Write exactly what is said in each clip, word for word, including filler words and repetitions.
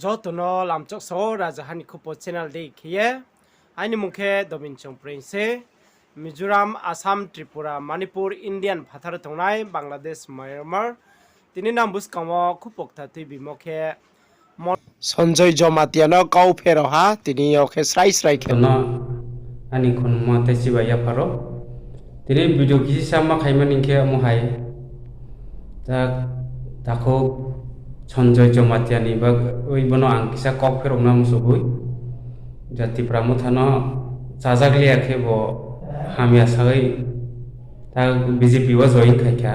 Joto no lamchak sao Rajaha ni Khupo channel dei khe ye. Aini mung khe Domin Chongpreng se. Mizoram, Assam, Tripura, Manipur, Indian phathar tongnai, Bangladesh, Myanmar. Tini nang buskang wo khupo kthar tuibimo khe Mo-, Sanjoy Jamatia no kau pherao ha, tini yo khe srai srai khe no, ani khunma tei chibai yapharo. Tini video kisi sama khaimani khe omo hai. Ta, takhu Sanjoy Jamatia ni bagwi bono ang kisa kok pherao na muchugwi. Ja Tipra Motha no chajak liya khe bo hamya sagwi ta B J P wo join khai kha.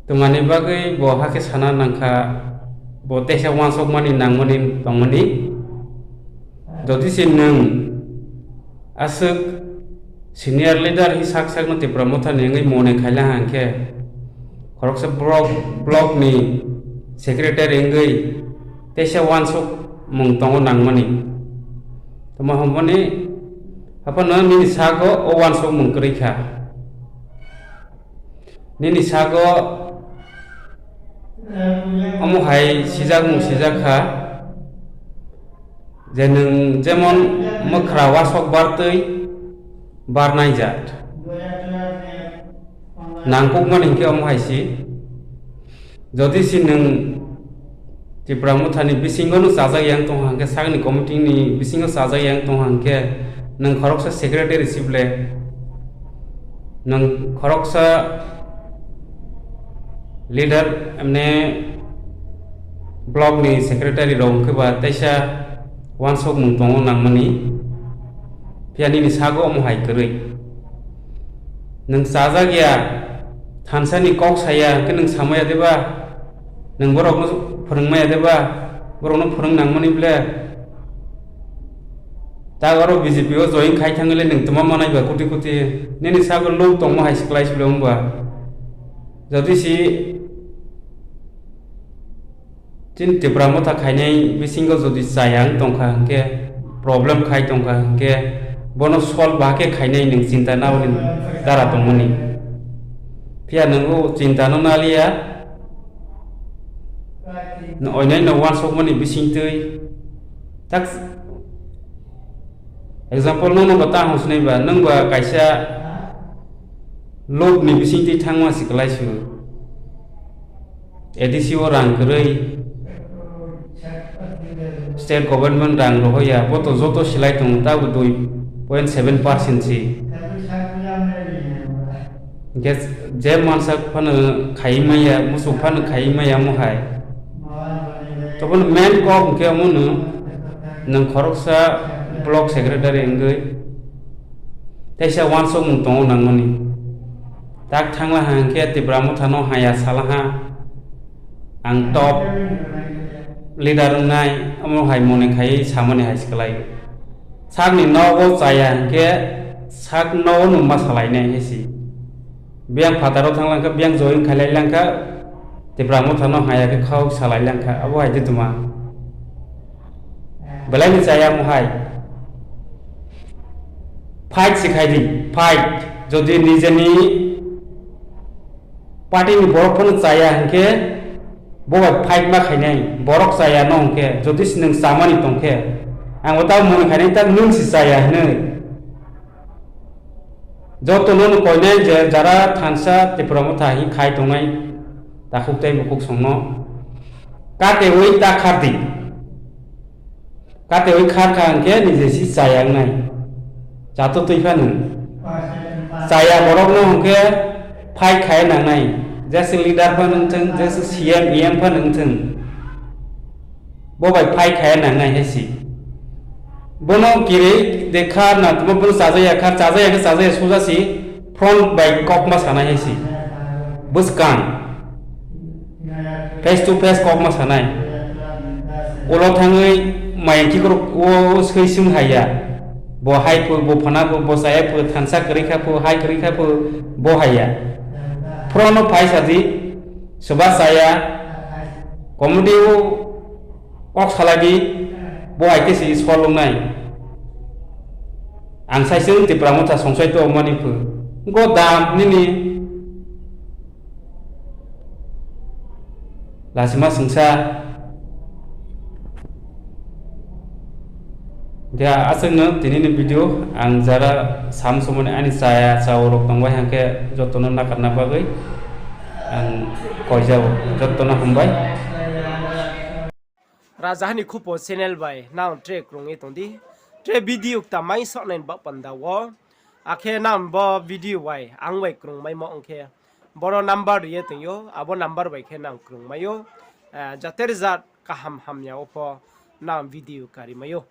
Tongmani bagwi bo hakhe sana nang kha, bo teisa uansukmani nangmani tongmani. Jodi se nwng aswk senior leader hi sak sak no Tipra Motha ni wngwi mone khaila hang khe, khoroksa block, block ni secretary wngwi teisa uansukmung tongo nangmani. Tongma hwnmani, aphano nini sago o uansukmung kwrwi kha. Nini sago omo hai sijakmung sijak kha, je nwng jemon mwkhra uasok bartwi barnai jat. Nangkukmani hwnkhe omo hai si. Jodi se nwng Tipra Motha ni bisingo no chajak yang tong hang khe, sakni committee ni bisingo chajak yang tong hang khe, nwng khoroksa secretary sib le, nwng khoroksa leader, emne block ni secretary rok hwnkhe ba teisa uansukmung tongo nangmani, phiya nini sago omo hai kwrwi. Nwng chajak ya, thansa ni kok saya, hwnkhe nwng samaya deba? Nwng borok no phwrwngmai ya deba? Borok no phwrwng nangmani ble? Ta oro B J P o join khai thangwi le nwng tma manai ba koti koti? Nini sago lou tongmo hai se klai sle wng ba. Jodi se chini Tipra Motha khainai bisingo jodi chaya wng tong kha hwnkhe, problem khai tong kha hwnkhe, bono solve ba khe khainai nwng chinta naboni dara tongmani. Phiya nwng o chinta no naliya, oinai no uansukmani bisingtwi. Tak example, nono ba ta hong sinai ba, nwng ba kaisa lok ni bisingtwi thangma se klai su. A D C o rang kwrwi, state government rang rohoya, bo to joto silai tongo, tabo dui point seven percent se. Hwnkhe je mansa phano khai maya, muchung phano khai maya mo hai. Tobono main kok hwnkhe omono nwng khoroksa block secretary wngwi teisa uansukmung tongo nangmani. Tak thangla ha hwnkhe Tipra Motha no haya sala ha, ang top leader wngnai, omo hai mone khai samani hai se klai. Sakni nogo chaya hwnkhe sak nogo nungma salainai hai se. Biyang phataro thanglang kha, biyang join khailai lang kha, Tipra Motha no haya khe khao salai lang kha, abo hai di tma. Belai ni chaya mo hai. Fight se khai di, fight. Jodi nijeni party ni borok phano chaya hwnkhe, bo bai fight ma khainai, borok chaya no hwnkhe, jodi se nwng chamani tong khe, ang bo tamo mone khainai, tak nwng se chaya hinwi. Joto no koinai je jara thansa Tipra Motha hi khai tongnai takhuk tei bukhuk songno katewi ta khar di. Katewi khar kha hwnkhe nije si chaya wngnai. Chato twi phano. Chaya borok no hwnkhe fight khai nangnai. Jese leader phano wngthwng, jese C M, E M phano wngthwng. Bo bai fight khai nangnai hai si. Bono kirwi de khar na tma bono chajaya khar, chajaya khe chajaya soja si front bai kokma sanai hai si. Bwskang. Face to face kokma sanai. Ulo thangwi mayang kikruk o swi swng haiya. Bo hai phu, bo phana phu, bo chaya phu, thansa kwrwi kha phu, hai kwrwi kha phu, bo haiya. Front no phai sa di, soba chaya, committee o kok salai di, bo hai khe se sol wngnai. Ang sai chwng Tipra Motha songsai to mani phu. Go dam nini. Lasima swngsa. Khe aswk no tini ni video ang jara sam somoi ni aini chaya chao rok tong bai hang khe joto no nakarna bagwi ang koijao, joto no hambai. Rajaha ni Khupo channel bai nang tre krung ye tong di. Tre video kta mai sok nai ni baoh panda wo. Akhe nang bo video bai ang bai krung maimo ong khe, boro number ri ye tong ou, abo number bai khe nang krung mai ou. Eh, jater jat kaham hamya wo pho nang video kari mai ou.